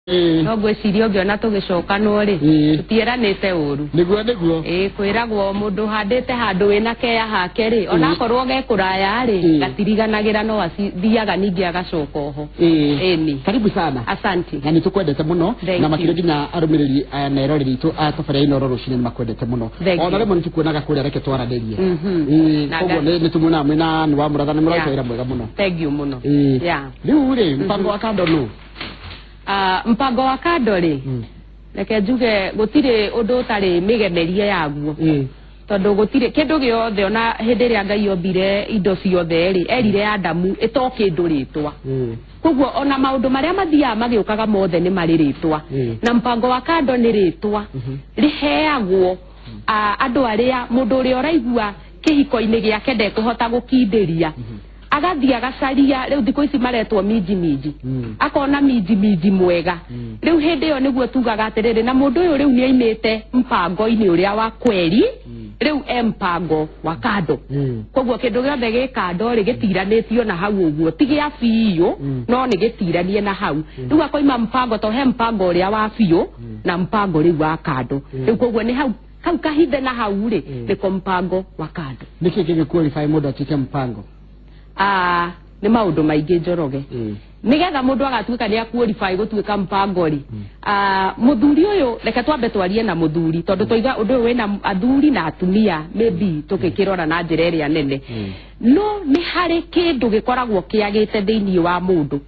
No ngwĩciria ũngĩona tũgĩcokanwo rĩ, tũtiĩranĩte ũru. Nĩguo, nĩguo. Ĩĩ, kwĩragwo mũndũ ũhandĩte handũ wĩna keya hake rĩ, ona akorwo ge kũraya rĩ, gatiriganagĩra, no athiaga ningĩ agacoka oho. Ĩni. Karibu sana. Asante. Na nĩ tũkwendete mũno. Thank Na makĩria you. nginya arũmĩrĩri aya na eroreri itũ a tabarĩra Inooro rũcinĩ nĩ makwendete mũno. Thank Ona you. rĩmwe nĩ tũkuonaga kũrĩa Reke Twaranĩrie. Na Koguo nĩ tũmuonaga mwĩna nĩ wa mũratha nĩ mũraruta wĩra mwega mũno. Thank you mũno. Yeah. Rĩu rĩ, mpango wa kando nũ? Ah, mpango wa kando rĩ, reke njuge gũtirĩ ũndũ ũtarĩ mĩgemerie yaguo, tondũ gũtirĩ kĩndũ gĩothe. Ona hĩndĩ ĩrĩa Ngai ombire indo ciothe rĩ, erire Adamu ĩto kĩndũ rĩtwa. Koguo ona maũndũ marĩa mathiaga magĩũkaga mothe nĩ marĩ rĩtwa. Na mpango wa kando nĩ rĩtwa rĩheagwo, ah, andũ arĩa, mũndũ ũrĩa ũraigua kĩhiko-inĩ gĩake ndekũhota gũkindĩria, agathiĩ agacaria. Rĩu thikũ ici maretwo minji minji. Akona minji minji mwega. Rĩu hĩndĩ ĩyo nĩguo tugaga atĩrĩrĩ, na mũndũ ũyũ rĩu nĩ aimĩte mpango-inĩ ũrĩa wa kweri, rĩu e mpango wa kando. Koguo kĩndũ gĩothe gĩ kando rĩ, gĩtiranĩtio na hau ũguo, ti gĩa biũ, no nĩ gĩtiranie na hau. Rĩu akoima mpango, to he mpango ũrĩa wa biũ na mpango rĩu wa kando. Rĩu koguo nĩ hau kau kahithe na hau rĩ, nĩko mpango wa kando. Nĩkĩ kĩngĩ qualify mũndũ atuĩke mpango? Ah, nĩ maũndũ maingĩ, Njoroge. Nĩgetha mũndũ agatuĩka nĩ aqualify gũtuĩka mpango rĩ, ah, mũthuri ũyũ, reke twambe twarie na mũthuri, tondũ twaiga ũndũ ũyũ wĩna athuri na atumia, maybe tũgĩkĩrora na njĩra ĩrĩa nene. No nĩ harĩ kĩndũ gĩkoragwo kĩagĩte thĩinĩ wa mũndũ.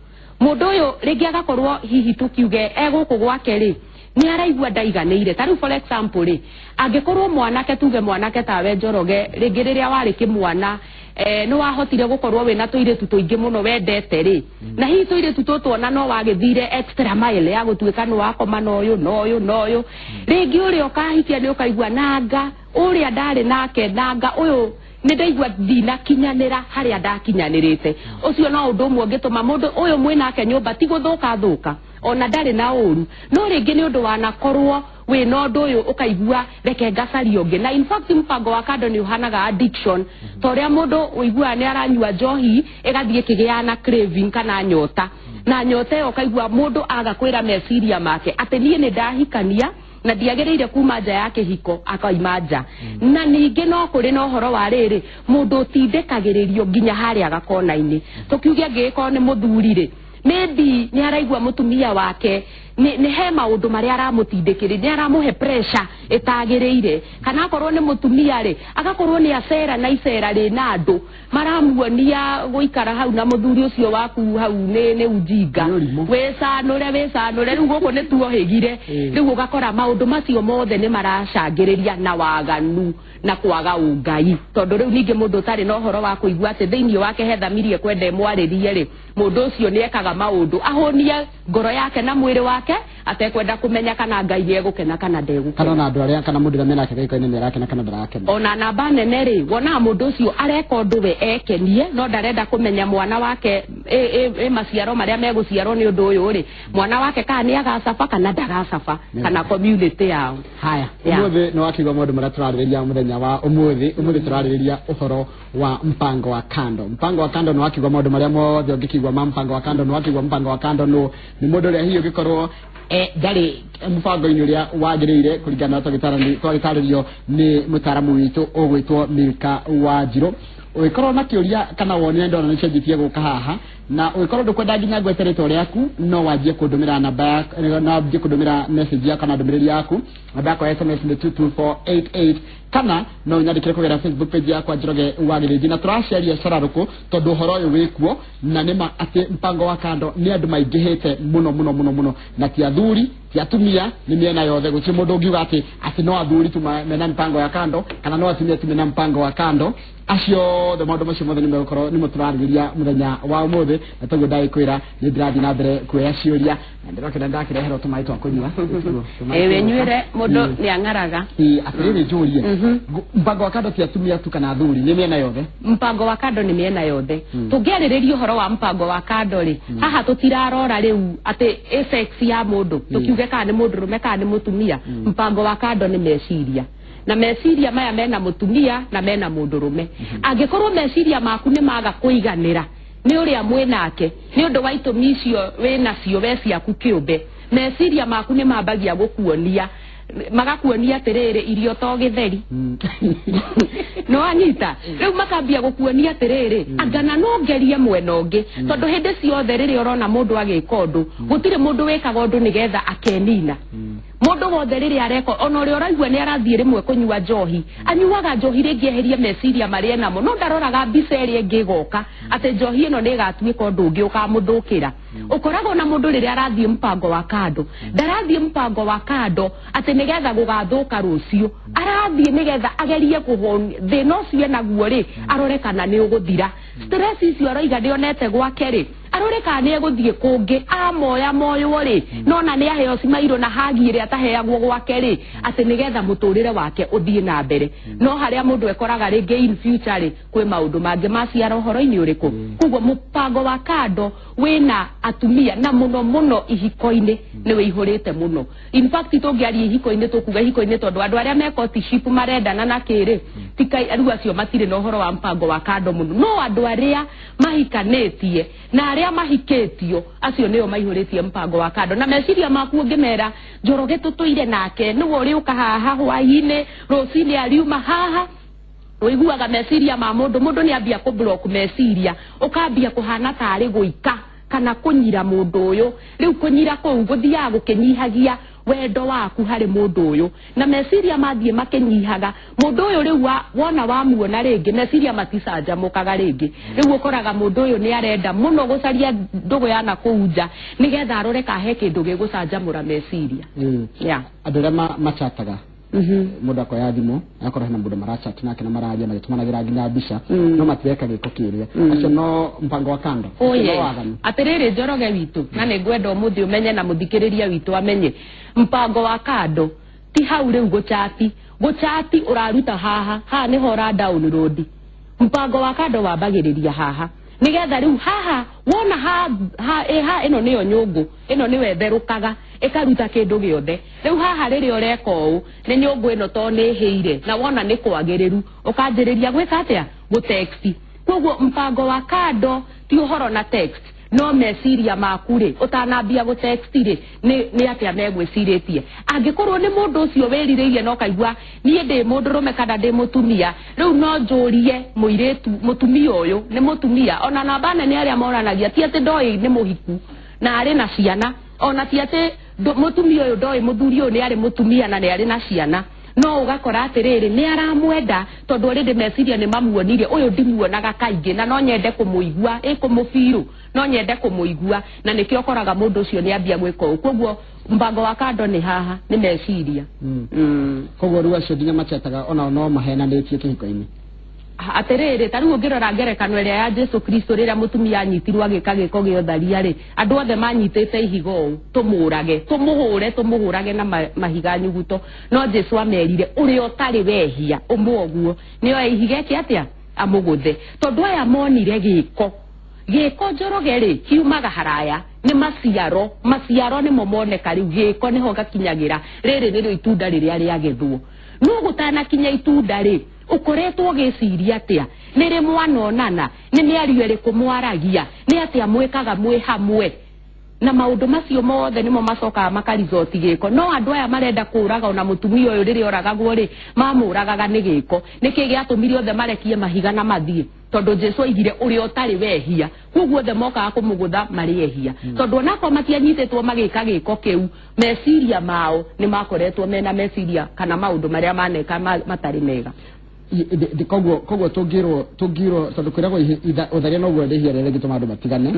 Mũndũ ũyũ rĩngĩ agakorwo hihi tũkiuge e gũkũ gwake rĩ, nĩ araigua ndaiganĩire. Ta rĩu, for example rĩ, angĩkorwo mwanake, tuge mwanake tawe Njoroge, rĩngĩ rĩrĩa warĩ kĩmwana, nĩ wahotire gũkorwo wĩna tũirĩtu tũingĩ mũno wendete rĩ, na hihi tũirĩtu tũtũ ona no wagĩthire extra mile ya gũtuĩka nĩ wakoma na ũyũ na ũyũ na ũyũ, rĩngĩ ũrĩa ũkahikia nĩ ũkaigua nanga ũrĩa ndarĩ nake, nanga ũyũ nĩ ndaigua ndinakinyanĩra harĩa ndakinyanĩrĩte. Ũcio no ũndũ ũmwe ũngĩtũma mũndũ ũyũ mwĩnake nyũmba, ti gũthũka thũka, ona ndarĩ na ũru, no rĩngĩ nĩ ũndũ wanakorwo wĩna ũndũ ũyũ, ũkaigua reke ngacaria ũngĩ. Na in fact mpango wa kando nĩ ũhanaga addiction, ta ũrĩa mũndũ ũiguaga nĩ aranyua njohi, ĩgathiĩ ĩkĩgĩaga na craving kana nyota, na nyota ĩyo ũkaigua mũndũ aga kwĩra meciria make atĩ niĩ nĩ ndahikania na ndiagĩrĩire kuma nja ya kĩhiko, akaima nja. Na ningĩ no kũrĩ na ũhoro wa rĩrĩ, mũndũ ũtindĩkagĩrĩrio nginya harĩa gakona-inĩ. Tũkiuge angĩgĩkorwo nĩ mũthuri rĩ, maybe nĩ araigua mũtumia wake nĩ he maũndũ marĩa aramũtindĩkĩrĩria, nĩ aramũhe pressure ĩtagĩrĩire, kana akorwo nĩ mũtumia rĩ, agakorwo nĩ acera na icera rĩna andũ maramuonia gũikara hau na mũthuri ũcio waku hau nĩ ujinga. Nĩ ũrimũ. Wĩcanũre, wĩcanũre, rĩu gũkũ nĩ tuohĩgire. Rĩu ũgakora maũndũ macio mothe nĩ maracangĩrĩria na waganu na kwaga ũngai, tondũ rĩu ningĩ mũndũ ũtarĩ na ũhoro wa kũigua atĩ thĩinĩ wake he thamiri ĩkwenda ĩmwarĩrie rĩ, mũndũ ũcio nĩ ekaga maũndũ ahũnie ngoro yake na mwĩrĩ wake, atekwenda kũmenya kana Ngai nĩ egũkena kana ndegũkena. Kana ona andũ arĩa, kana mũndũ ũrĩa menake gĩko-inĩ nĩ arakena kana ndarakena. Ona namba nene rĩ, wonaga mũndũ ũcio areka ũndũ we ekenie, no ndarenda kũmenya mwana wake ĩ maciaro marĩa megũciarwo nĩ ũndũ ũyũ rĩ, mwana wake kana nĩ agacaba kana ndagacaba, kana community yao. Haya. Yeah. Ũmũthĩ nĩ wakĩigua maũndũ marĩa tũrarĩrĩria mũthenya wa ũmũthĩ. Ũmũthĩ tũrarĩrĩria ũhoro wa mpango wa kando. Mpango wa kando, nĩ wakĩigua maũndũ marĩa mothe ũngĩkĩigua ma mpango wa kando. Nĩ wakĩigua mpango wa kando nũ? Nĩ mũndũ ũrĩa hihi ũngĩkorwo ndarĩ mũbango-inĩ ũrĩa wagĩrĩire, kũringana na twagĩtarĩrio nĩ mũtaaramu witũ ũgwĩtwo Milka Wanjirũ. Ũngĩkorwo na kĩũria kana woni, ndona nĩ cenjetie gũka haha, na ũngĩkorwo ndũkwenda nginya ngwete rĩtwa rĩaku, no wanjie kũndũmĩra namba ya, no wanjie kũndũmĩra message yaku kana ndũmĩrĩri yaku. Namba yakwa ya SMS nĩ 22488, kana no ũnyandĩkĩre kũgerera Facebook page yakwa, Njoroge wa Gĩthĩnji. Na tũraciaria cararũkũ tondũ ũhoro ũyũ wĩkuo, na nĩma atĩ mpango wa kando nĩ andũ maingĩhĩte mũno mũno mũno mũno, na ti athuri ti atumia, nĩ mĩena yothe. Gũtirĩ mũndũ ũngiuga atĩ no athuri tu mena mpango ya kando kana no atumia tu mena mpango wa kando. Acio othe, maũndũ macio mothe nĩ megũkorwo nĩmo tũrarĩrĩria mũthenya wa ũmũthĩ. Na toguo ndagĩkwĩra, nĩ ndĩrathiĩ na mbere kuoya ciũria, na ndĩrokĩra ndakĩreherwo tũmaĩ twa kũnyua. Ĩ, wĩnyuĩre, mũndũ nĩ ang'araga. Ĩ, atĩrĩrĩ, njũrie, mpango wa kando ti atumia tu kana athuri, nĩ mĩena yothe? Mpango wa kando nĩ mĩena yothe. Tũngĩarĩrĩria ũhoro wa mpango wa kando rĩ, haha tũtirarora rĩu atĩ ĩ sex ya mũndũ, tũkiuge kana nĩ mũndũrũme kana nĩ mũtumia. Mpango wa kando nĩ meciria, na meciria maya mena mũtumia na mena mũndũrũme. Angĩkorwo meciria maku nĩ maga kũiganĩra nĩ ũrĩa mwĩnake, nĩ ũndũ wa itũmi icio wĩ nacio we ciaku kĩũmbe, Meciria maku nĩ mambagia gũkuonia, magakuonia atĩrĩrĩ, irio to gĩtheri. No anyita rĩu makambia gũkuonia atĩrĩrĩ, angana no ngerie mwena ũngĩ, tondũ hĩndĩ ciothe rĩrĩa ũrona mũndũ agĩka ũndũ, gũtirĩ mũndũ wĩkaga ũndũ nĩgetha akenina. Mũndũ wothe rĩrĩa areka, ona ũrĩa ũraigua nĩ arathiĩ rĩmwe kũnyua njohi, anyuaga njohi rĩngĩ eherie meciria marĩa enamo, no ndaroraga mbica ĩrĩa ĩngĩ ĩgoka atĩ njohi ĩno nĩ ĩgatuĩka ũndũ ũngĩ ũkamũthũkĩra. Ũkoragwo na mũndũ rĩrĩa arathiĩ mpango wa kando, ndarathiĩ mpango wa kando atĩ nĩgetha gũgathũka rũciũ, arathiĩ nĩgetha agerie kũhonia thĩna ũcio enaguo rĩ, arore kana nĩ ũgũthira. Stress icio aroiga ndĩonete gwake rĩ, arore kana nĩ egũthiĩ kũngĩ amoya moywo rĩ, nona nĩ aheo cimairũ na hagi ĩrĩa ataheagwo gwake rĩ, atĩ nĩgetha mũtũrĩre wake ũthiĩ na mbere. No harĩa mũndũ ekoraga rĩngĩ in future rĩ, kwĩ maũndũ mangĩ maciara ũhoro-inĩ ũrĩkũ. Koguo mũbango wa kando wĩna atumia na mũno mũno ihiko-inĩ nĩ wĩihũrĩte mũno. In fact, tũngĩaria ihiko-inĩ, tũkuga ihiko-inĩ tondũ andũ arĩa me courtship marendana na kĩrĩ tikai rĩu, acio matirĩ na ũhoro wa mpango wa kando mũno, no andũ arĩa mahikanĩtie na arĩa mahikĩtio, acio nĩo maihũrĩtie mpango wa kando. Na meciria maku ũngĩmera Njoroge tũtũire nake nĩwe ũrĩũka haha hwaĩ-inĩ, rũcinĩ ariuma haha, ũiguaga meciria ma mũndũ, mũndũ nĩ ambia kũ block meciria, ũkambia kũhana tarĩ gũika kana kũnyira mũndũ ũyũ. Rĩu kũnyira kũu gũthiaga gũkĩnyihagia wendo waku harĩ mũndũ ũyũ, na meciria mathiĩ makĩnyihaga mũndũ ũyũ rĩu wona wamuona rĩngĩ, meciria maticanjamũkaga rĩngĩ. Rĩu ũkoraga mũndũ ũyũ nĩ arenda mũno gũcaria ndũgũ ya na kũu nja nĩgetha arore ka he kĩndũ gĩgũcanjamũra meciria. Yeah. Andũ arĩa machataga, mũndũ akoya thimũ agakorwo hena mũndũ marachat nake na mararia magĩtũmanagĩra nginya mbica, no matireka gĩko kĩrĩa, acio no mpango wa kando? Oh, Acio no yes. waganu? Atĩrĩrĩ, Njoroge witũ, na nĩ ngwenda ũmũthĩ ũmenye na mũthikĩrĩria witũ amenye, mpango wa kando ti hau rĩu gũchati. Gũchati ũraruta haha, haha nĩho ũra download. Mpango wa kando wambagĩrĩria haha, nĩgetha rĩu haha wona ha, ha, ĩ, ha ĩno nĩyo nyũngũ ĩno nĩyo ĩtherũkaga ĩkaruta kĩndũ gĩothe. Rĩu haha rĩrĩa ũreka ũũ, nĩ nyũngũ ĩno to nĩ ĩhĩire na wona nĩ kwagĩrĩru, ũkanjĩrĩria gwĩka atĩa? Gũtext. Koguo mpango wa kando ti ũhoro na text, no meciria maku rĩ, ũtanambia gũtext rĩ, nĩ atĩa megwĩcirĩtie. Angĩkorwo nĩ mũndũ ũcio wĩrirĩirie na ũkaigua niĩ ndĩ mũndũrũme kana ndĩ mũtumia, rĩu no njũrie mũirĩtu, mũtumia ũyũ nĩ mũtumia, ona namba nene arĩa moranagia ti atĩ ndoĩ nĩ mũhiku na arĩ na ciana, ona ti atĩ mũtumia ũyũ ndoĩ mũthuri ũyũ nĩ arĩ mũtumia na nĩ arĩ na ciana, no ũgakora atĩrĩrĩ, nĩ aramwenda tondũ already meciria nĩ mamuonirie ũyũ ndimuonaga kaingĩ na no nyende kũmũigua ĩ kũmũbirũ, no nyende kũmũigua, na nĩkĩo ũkoraga mũndũ ũcio nĩ ambia gwĩka ũũ. Koguo mbango wa kando nĩ haha, nĩ meciria. Koguo rĩu acio nginya machataga onao no mahenanĩtie kĩhiko-inĩ? Atĩrĩrĩ, ta rĩu ũngĩrora ngerekano ĩrĩa ya Jesu Kristo, rĩrĩa mũtumia anyitirwo agĩka gĩko gĩa ũtharia rĩ, andũ othe manyitĩte ihiga ũũ, tũmũrage, tũmũhũre, tũmũhũrage na mahiga nyuguto, no Jesu amerire, ũrĩa ũtarĩ wehia ũmwe ũguo nĩoe ihiga eke atĩa? Amũgũthe. Tondũ aya monire gĩko. Gĩko, Njoroge, rĩ kiumaga haraya nĩ maciaro. Maciaro nĩmo moneka rĩu, gĩko nĩho gakinyagĩra. Rĩrĩ nĩrĩo itunda rĩrĩa rĩagethwo. No gũtanakinya itunda rĩ, ũkoretwo ũgĩciria atĩa? Nĩ rĩ mwanonana? Nĩ mĩario ĩrĩkũ mwaragia? Nĩ atĩa mwĩkaga mwĩ hamwe? Na maũndũ macio mothe nĩmo macokaga makarizoti gĩko. No andũ aya marenda kũraga ona mũtumia ũyũ rĩrĩa oragagwo rĩ, mamũragaga nĩ gĩko. Nĩkĩ gĩatũmire othe marekie mahiga na mathiĩ? Tondũ Jesu oigire ũrĩa ũtarĩ wehia. Koguo othe mokaga kũmũgũtha marĩ ehia, tondũ onakorwo matianyitĩtwo magĩka gĩko kĩu, meciria mao nĩ makoretwo mena meciria kana maũndũ marĩa maneka matarĩ mega. Koguo tũngĩrwo, tondũ kwĩragwo ũtharia noguo rĩhia rĩrĩa rĩngĩtũma andũ matigane,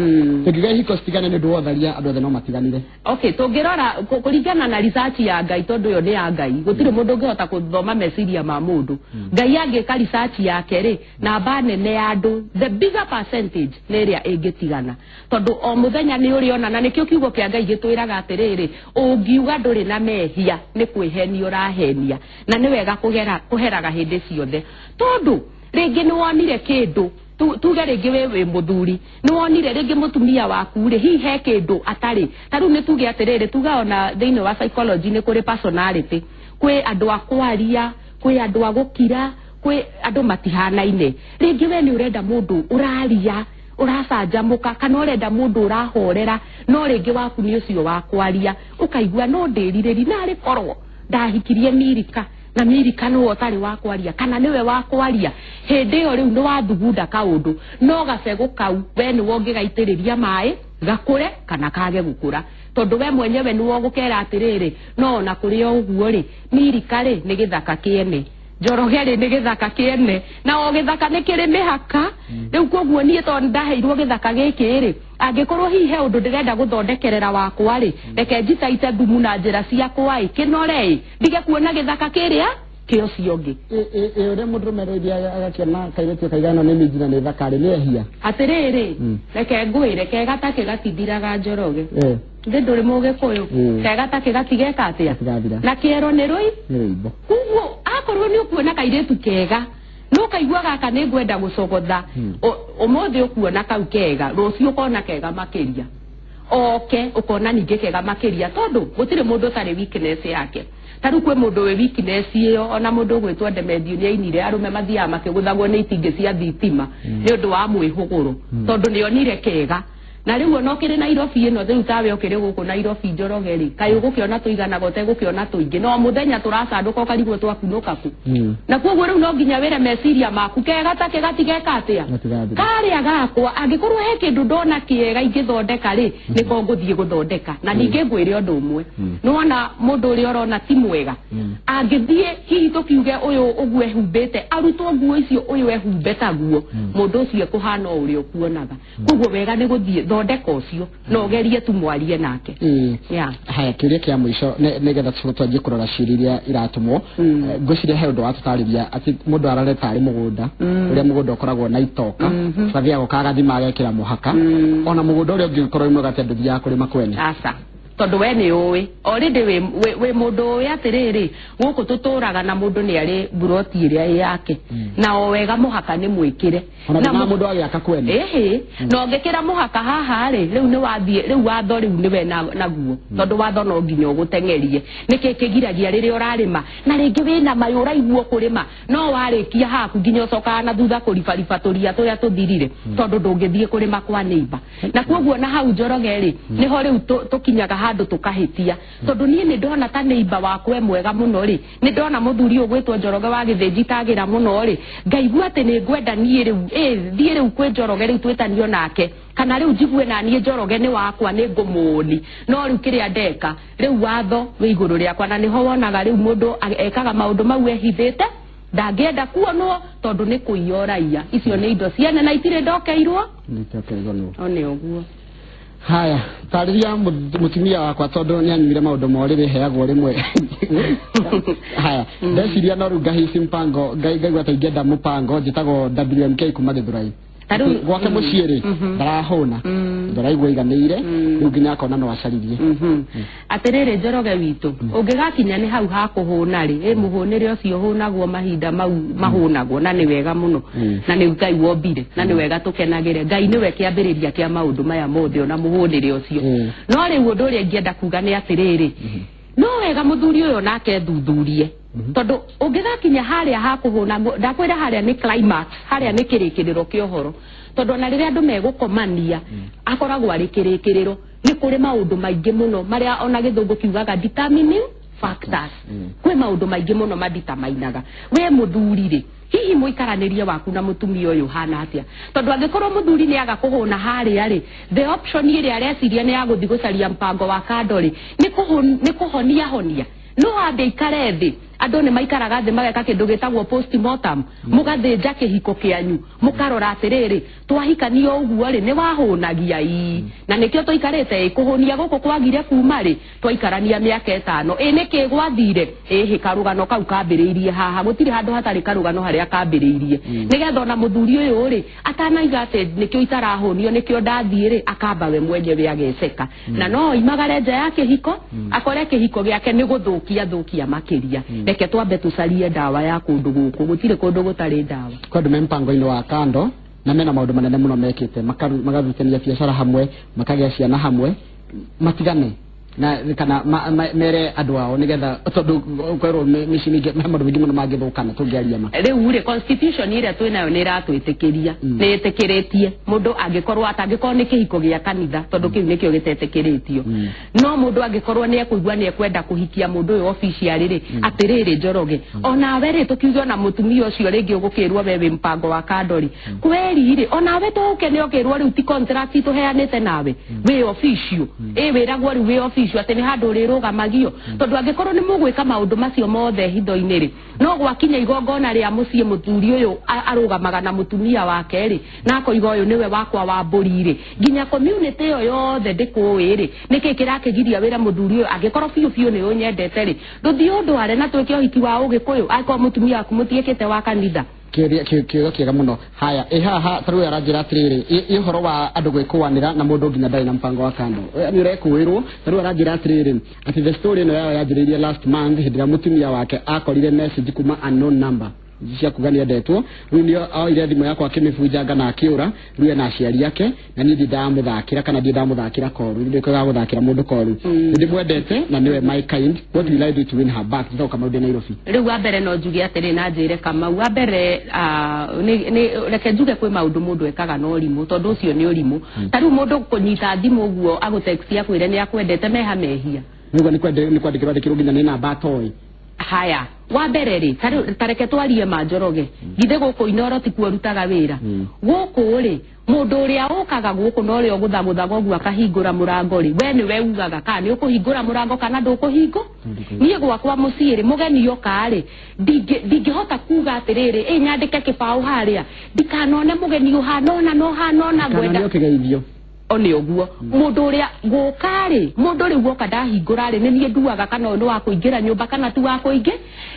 tũngiuga ihiko citigane nĩ ũndũ wa ũtharia, andũ othe no matiganire? Okay, tũngĩrora kũringana na research ya Ngai, tondũ ĩyo nĩ ya Ngai, gũtirĩ mũndũ ũngĩhota gũthoma meciria ma mũndũ. Ngai angĩka research yake rĩ, namba nene ya andũ, the bigger percentage, nĩ ĩrĩa ĩngĩtigana, tondũ o mũthenya nĩ ũrĩona. Na nĩkĩo kiugo kĩa Ngai gĩtwĩraga atĩrĩrĩ, ũngiuga ndũrĩ na mehia, nĩ kwĩhenia ũrahenia. Na nĩ wega kũgera kũheraga hĩndĩ ciothe, tondũ rĩngĩ nĩ wonire kĩndũ, tuge rĩngĩ wĩ mũthuri, nĩ wonire rĩngĩ mũtumia waku rĩ, hihi he kĩndũ atarĩ. Ta rĩu nĩ tuge atĩrĩrĩ, tuga ona thĩinĩ wa psychology nĩ kũrĩ personality, kwĩ andũ a kwaria, kwĩ andũ a gũkira, kwĩ andũ matihanaine. Rĩngĩ we nĩ ũrenda mũndũ ũraria. Ũracanjamũka kana ũrenda mũndũ ũrahorera, no rĩngĩ waku nĩ ũcio wa kwaria, ũkaigua no ndĩrirĩri narĩ korwo ndahikirie Mirika na Mirika nĩwe ũtarĩ wa kwaria kana nĩwe wa kwaria. Hĩndĩ ĩyo rĩu nĩ wathugunda kaũndũ, no gabegũ kau we nĩwe ũngĩgaitĩrĩria maĩ gakũre kana kage gũkũra, tondũ we mwenyewe nĩwe ũgũkera atĩrĩrĩ, no ona kũrĩ o ũguo rĩ, Mirika rĩ nĩ gĩthaka kĩene, Njoroge rĩ nĩ gĩthaka kĩene, na o gĩthaka nĩ kĩrĩ mĩhaka. Rĩu koguo niĩ tondũ ndaheirwo gĩthaka gĩkĩ rĩ, angĩkorwo hihi he ũndũ ndĩrenda gũthondekerera wakwa rĩ, reke njitaite thumu na njĩra ciakwa ĩ kĩnore ĩ ndige kuona gĩthaka kĩrĩa kĩa ũcio ũngĩ. Ĩ ũrĩa mũndũrũme rĩngĩ agakĩona kairĩtu kaigana nĩ minji na nĩ thakarĩ nĩ ehia? Atĩrĩrĩ, reke ngwĩre, kega take gatithiraga, Njoroge. Thĩ ndũrĩ Mũgĩkũyũ? Kega take gatigeka atĩa? Gatigathira. Na kĩero nĩ rũi Nĩ rwĩmbo. Koguo akorwo nĩ ũkuona kairĩtu kega no kaigua gaka nĩ ngwenda gũcogotha, ũmũthĩ ũkuona kau kega, rũciũ ũkona kega makĩria, oke ũkona ningĩ kega makĩria, tondũ gũtirĩ mũndũ ũtarĩ weakness yake. Ta rĩu kwĩ mũndũ wĩ weakness ĩyo, ona mũndũ ũgwĩtwo Demethiũ nĩ ainire arũme mathiaga makĩgũthagwo nĩ itingĩ cia thitima nĩ ũndũ wa mwĩhũgũrũ, tondũ nĩ onire kega. Na rĩu ona ũkĩrĩ Nairobi ĩno, rĩu tawe ũkĩrĩ gũkũ Nairobi, Njoroge rĩ, kaĩ ũgũkĩona tũiganaga ũtegũkĩona tũingĩ, no mũthenya tũracandũka ũkarigwo twakunũka kũ. Na koguo rĩu no nginya wĩre meciria maku kega take gatigeka atĩa? Gatigathira. Karĩa gakwa, angĩkorwo he kĩndũ ndona kĩega ingĩthondeka rĩ, nĩko ngũthiĩ gũthondeka. Na ningĩ ngwĩre ũndũ ũmwe, nĩwona mũndũ ũrĩa ũrona ti mwega angĩthiĩ hihi tũkiuge ũyũ ũguo ehumbĩte, arutwo nguo icio ũyũ ehumbe taguo, mũndũ ũcio ekũhana o ũrĩa ũkuonaga. Koguo wega nĩ gũthiĩ thondeka ũcio na ũgerie tu mwarie nake. Haya, kĩũria kĩa mũico nĩgetha tũcoke twanjie kũrora ciũria iria iratũmwo. Ngwĩciria he ũndũ watũtarĩria atĩ mũndũ arare tarĩ mũgũnda, ũrĩa mũgũnda ũkoragwo na itoka, bathiaga ũka agathima agekĩra mũhaka, ona mũgũnda ũrĩa ũngĩ ũkorwo wĩ mwega atĩ andũ thiaga kũrĩma kwene. Aca, tondũ we nĩ ũĩ already wĩ mũndũ ũĩ atĩrĩrĩ, gũkũ tũtũraga na mũndũ nĩ arĩ mburoti ĩrĩa ĩ yake, na o wega mũhaka nĩ mwĩkĩre. Ona Na ndĩna mũndũ agĩaka kwene. Ĩhĩ, na ũngĩkĩra mũhaka haha rĩ, rĩu nĩ wathiĩ rĩu watho rĩu nĩwe naguo, tondũ watho no nginya ũgũteng'erie. Nĩkĩ kĩgiragia rĩrĩa ũrarĩma na rĩngĩ wĩna mayũ ũraigua kũrĩma, no warĩkia haku nginya ũcokaga na thutha kũribariba tũria tũrĩa tũthirire, tondũ ndũngĩthiĩ kũrĩma kwa neighbor. Na koguo na hau, Njoroge rĩ, nĩho rĩu tũkinyaga handũ tũkahĩtia, tondũ niĩ nĩ ndona ta neighbor wakwa e mwega mũno rĩ, nĩ ndona mũthuri ũyũ gwĩtwo Njoroge wa Gĩthĩnji tagĩra mũno rĩ, ngaigua atĩ nĩ ngwenda niĩ rĩu ĩ thiĩ rĩu kwĩ Njoroge rĩu twĩtanio nake, kana rĩu njigue na niĩ Njoroge nĩ wakwa nĩ ngũmũni. No rĩu kĩrĩa ndeka rĩu, watho wĩ igũrũ rĩakwa, na nĩho wonaga rĩu mũndũ ekaga maũndũ mau ehithĩte, ndangĩenda kuonwo tondũ nĩ kũiya ũraiya. Icio nĩ indo ciene na itirĩ ndokeirwo. Nĩndokeirwo nũ? O nĩ ũguo. Haya, tarĩria mũtumia wakwa tondũ nĩ anyuire maũndũ ma ũrĩrĩ heagwo rĩmwe. Haya, ndeciria no rĩu ngahici mpango ngaigua ta ingĩenda mũpango. Njĩtagwo WMK kuma Gĩthũrai. Ta rĩu- Gwake mũciĩ rĩ, ndarahũna, ndaraigua iganĩire, rĩu nginya akona no acaririe. Atĩrĩrĩ, Njoroge witũ, ũngĩgakinya nĩ hau ha kũhũna rĩ, ĩ mũhũnĩre ũcio ũhũnagwo mahinda mau mahũnagwo, na nĩ wega mũno, na nĩ Ngai wombire, na nĩ wega tũkenagĩre. Ngai nĩwe kĩambĩrĩria kĩa maũndũ maya mothe, ona mũhũnĩre ũcio. No rĩu ũndũ ũrĩa ingĩenda kuga nĩ atĩrĩrĩ, no wega mũthuri ũyũ nake thuthurie, tondũ ũngĩgakinya harĩa ha kũhũna, ndakwĩra harĩa nĩ climax, harĩa nĩ kĩrĩkĩrĩro kĩa ũhoro, tondũ ona rĩrĩa andũ megũkomania akoragwo arĩ kĩrĩkĩrĩro. Nĩ kũrĩ maũndũ maingĩ mũno marĩa ona gĩthũngũ kiugaga determining factors. Kwĩ maũndũ maingĩ mũno maditamainaga we mũthuri rĩ, hihi mũikaranĩrie waku na mũtumia ũyũ hana atĩa, tondũ angĩkorwo mũthuri nĩ aga kũhũna harĩa rĩ, the option ĩrĩa areciria nĩ ya gũthiĩ gũcaria mpango wa kando rĩ, nĩ kũhonia honia. No ambe ikare thĩ, andũ nĩ maikaraga thĩ mageka kĩndũ gĩtagwo postmortem, mũgathĩnja kĩhiko kĩanyu, mũkarora atĩrĩrĩ, twahikania ũguo rĩ, nĩ wahũnagia ii na nĩkĩo tũikarĩte ĩ kũhũnia gũkũ kwagire kuma rĩ, twaikarania mĩaka 5 ĩ nĩkĩ gwathire ĩhĩ, karũgano kau kambĩrĩirie haha. Gũtirĩ handũ hatarĩ karũgano harĩa kambĩrĩirie, nĩgetha ona mũthuri ũyũ rĩ atanaiga atĩ nĩkĩo itarahũnio, nĩkĩo ndathiĩ rĩ, akamba we mwenyewe ageceka, na no oimagare nja ya kĩhiko, akore kĩhiko gĩake nĩ gũthũkia thũkia makĩria. Reke twambe tũcarie ndawa ya kũndũ gũkũ, gũtirĩ kũndũ gũtarĩ ndawa. Kwa andũ me mpango-inĩ wa kando na mena maũndũ manene mũno mekĩte, makarutania biacara hamwe, makagĩa ciana hamwe, matigane. Na kana mere andũ ao nĩgetha tondũ kwerwo mĩciĩ mĩingĩ he maũndũ maingĩ mũno mangĩthũkana tũngĩaria ma. Rĩu rĩ, constitution ĩrĩa twĩ nayo nĩ ĩratwĩtĩkĩria, nĩ ĩtĩkĩrĩtie mũndũ angĩkorwo atangĩkorwo nĩ kĩhiko gĩa kanitha, tondũ kĩu nĩkĩo gĩtetĩkĩrĩtio, no mũndũ angĩkorwo nĩ ekũigua nĩ ekwenda kũhikia mũndũ ũyũ official rĩ, atĩrĩrĩ Njoroge, onawe rĩ, tũkiuge ona mũtumia ũcio rĩngĩ ũgũkĩrwo we wĩ mpango wa kando rĩ, kweri rĩ, onawe tũke nĩ ũkĩrwo rĩu ti contract tũheanĩte nawe wĩ official, ĩ wĩragwo rĩu wĩ official atĩ nĩ handũ ũrĩrũgamagio, tondũ angĩkorwo nĩ mũgwĩka maũndũ macio mothe hitho-inĩ rĩ, no gwakinya igongona rĩa mũciĩ, mũthuri ũyũ arũgamaga na mũtumia wake rĩ, na akoiga ũyũ nĩwe wakwa wa mbũri rĩ, nginya community ĩyo yothe ndĩkũĩ rĩ, nĩkĩ kĩrakĩgiria wĩra mũthuri ũyũ, angĩkorwo biũ biũ nĩ ũnyendete rĩ, ndũthiĩ ũndware na twĩke ũhiki wa ũgĩkũyũ, angĩkorwo mũtumia waku mũtiĩkĩte wa kanitha. Kĩũria kĩũria kĩega mũno. Haya, ĩ haha ta rĩu aranjĩra atĩrĩrĩ, ĩ ũhoro wa andũ gwĩkũanĩra na mũndũ nginya ndarĩ na mpango wa kando. Nĩ ũrekũĩrwo. Ta rĩu aranjĩra atĩrĩrĩ, atĩ the story ĩno yao yanjĩrĩirie last month, hĩndĩ ĩrĩa mũtumia wake akorire message kuma unknown number cia kuga nĩ endetwo. Rĩu nĩ oire thimũ yakwa akĩmĩbunjanga na akĩũra. Rĩu ena aciari ake na niĩ ndindamũthakĩra kana ndindamũthakĩra koru, ndĩkaga gũthakĩra mũndũ koru. Nĩ ndĩmwendete na nĩwe my kind. What will I do to win her back? Njĩtagwo Kamau, ndĩ Nairobi. Rĩu wa mbere no njuge atĩrĩ na njĩre Kamau, wa mbere nĩ reke njuge kwĩ maũndũ mũndũ ekaga na ũrimũ, tondũ ũcio nĩ ũrimũ. Ta rĩu mũndũ kũnyita thimũ ũguo agũtext akwĩre nĩ akwendete, meha mehia. Nĩguo nĩ kwandĩkĩrwo andĩkĩrwo nginya nĩ namba atoĩ. Haya, wa mbere rĩ, ta reke twarie ma, Njoroge, githĩ gũkũ Inoro tikuo rutaga wĩra? Gũkũ rĩ, mũndũ ũrĩa ũkaga gũkũ na ũrĩa ũgũthagũthaga ũguo akahingũra mũrango rĩ, we nĩwe ugaga kana nĩ ũkũhingũra mũrango kana ndũkũhingo. Niĩ gwakwa mũciĩ rĩ, mũgeni oka rĩ, ndingĩhota kuga atĩrĩrĩ, ĩ nyandĩke kĩbaũ harĩa ndikanone mũgeni ũhana ũna na ũhana ũna. Kana ngwenda nĩ ũkĩgeithio. O nĩ ũguo mũndũ ũrĩa gũka rĩ, mũndũ rĩu woka ndahingũra rĩ, nĩ niĩ nduaga kana ũyũ nĩ wa kũingĩra nyũmba kana ti wa kũingĩ.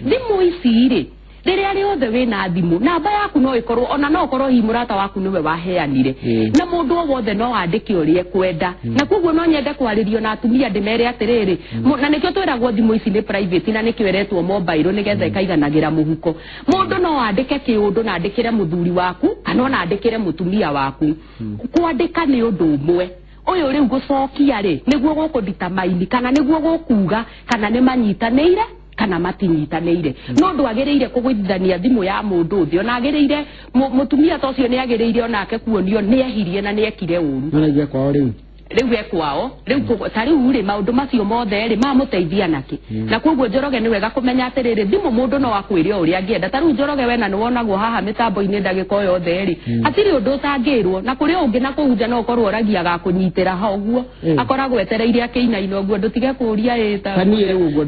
Thimũ ici rĩ, rĩrĩa rĩothe wĩna thimũ, namba yaku no ĩkorwo, ona no ũkorwo hihi mũrata waku nĩwe waheanire, na mũndũ o wothe no andĩke ũrĩa ekwenda. Na koguo no nyende kwarĩrio na atumia ndĩmere atĩrĩrĩ, na nĩkĩo twĩragwo thimũ ici nĩ private, na nĩkĩo ĩretwo mobile, nĩgetha ĩkaiganagĩra mũhuko. Mũndũ no andĩke kĩũndũ na andĩkĩre mũthuri waku kana ona andĩkĩre mũtumia waku. Kwandĩka nĩ ũndũ ũmwe, ũyũ rĩu gũcokia rĩ, nĩguo gũkũnditamaini kana nĩguo gũkuga kana nĩ manyitanĩire kana matinyitanĩire. No ndwagĩrĩire kũgũithania thimũ ya mũndũ thĩ, ona agĩrĩire mũtumia ta ũcio nĩ agĩrĩire onake kuonio nĩ ehirie na nĩ ekire ũru. No naigue kwao rĩu. Rĩu e kwao rĩu, ta rĩu rĩ, maũndũ macio mothe rĩ, mamũteithia nakĩ? Na koguo Njoroge, nĩ wega kũmenya atĩrĩrĩ, thimũ mũndũ no akwĩre o ũrĩa angĩenda. Ta rĩu Njoroge, wena nĩ wonagwo haha mĩtambo-inĩ ndagĩka o yothe rĩ, hatirĩ ũndũ ũtangĩrwo na kũrĩ ũngĩ na kũu nja, no ũkorwo ũragia agakũnyitĩra ho ũguo, akoragwo etereire akĩinaina ũguo, ndũtige kũũria ĩ ta Ta niĩ rĩu ũguo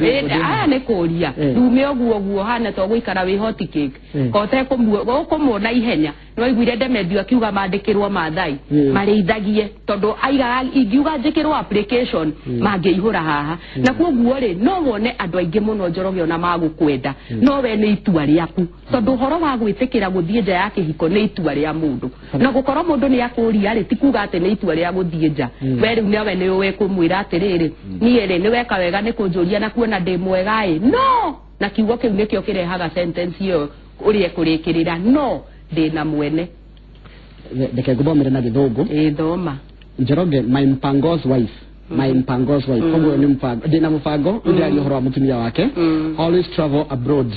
aya nĩ kũũria. Ndume ũguo ũguo hana to gũikara wĩ hot cake, kote kũmuona ihenya. Nĩwaiguire Demetrio akiuga mandĩkĩrwo Maathai marĩithagie, tondũ aigaga ingiuga njĩkĩrwo application mangĩihũra haha. Na koguo rĩ, no wone andũ aingĩ mũno, Njoroge, ona magũkwenda, no we nĩ itua rĩaku, tondũ ũhoro wa gwĩtĩkĩra gũthiĩ nja ya kĩhiko nĩ itua rĩa mũndũ. Na gũkorwo mũndũ nĩ akũria rĩ, ti kuga atĩ nĩ itua rĩa gũthiĩ nja. We rĩu nawe nĩ ũĩ kũmwĩra atĩrĩrĩ, niĩ rĩ, nĩ weka wega nĩ kũnjũria na kuona ndĩ mwega ĩ, no na kiugo kĩu nĩkĩo kĩrehaga sentence ĩyo ũrĩa ĩkũrĩkĩrĩra, no ndĩna mwene. Reke ngũthomere na Gĩthũngũ. Ĩ, thoma. Njoroge, my mpango's wife, my mpango's wife, koguo nĩ mpango, ndĩna mũbango, ndĩraria ũhoro wa mũtumia wake, always travel abroad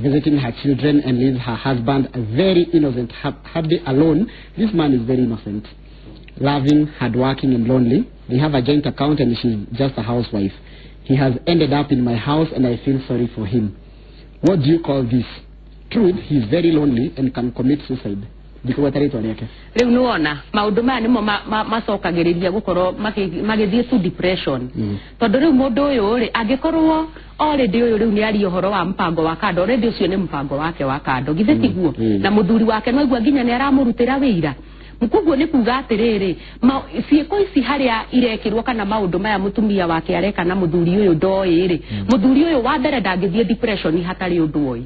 visiting her children and leaves her husband a very innocent happy alone. This man is very innocent, loving, hardworking and lonely. They have a joint account and she's just a housewife. He has ended up in my house and I feel sorry for him. What do you call this? Truth, he is very lonely and can commit suicide. Ndikũgweta rĩtwa rĩake. Rĩu nĩwona maũndũ maya nĩmo macokagĩrĩria gũkorwo magĩthiĩ to depression, tondũ rĩu mũndũ ũyũ rĩ, angĩkorwo already ũyũ rĩu nĩ aria ũhoro wa mpango wa kando, already ũcio nĩ mpango wake wa kando, githĩ tiguo? Na mũthuri wake no aigua nginya nĩ aramũrutĩra wĩira. Koguo nĩ kuga atĩrĩrĩ, ciĩko ici harĩa irekĩrwo kana maũndũ maya mũtumia wake areka na mũthuri ũyũ ndoĩ rĩ, mũthuri ũyũ wa mbere ndangĩthiĩ depression hatarĩ ũndũ oĩ,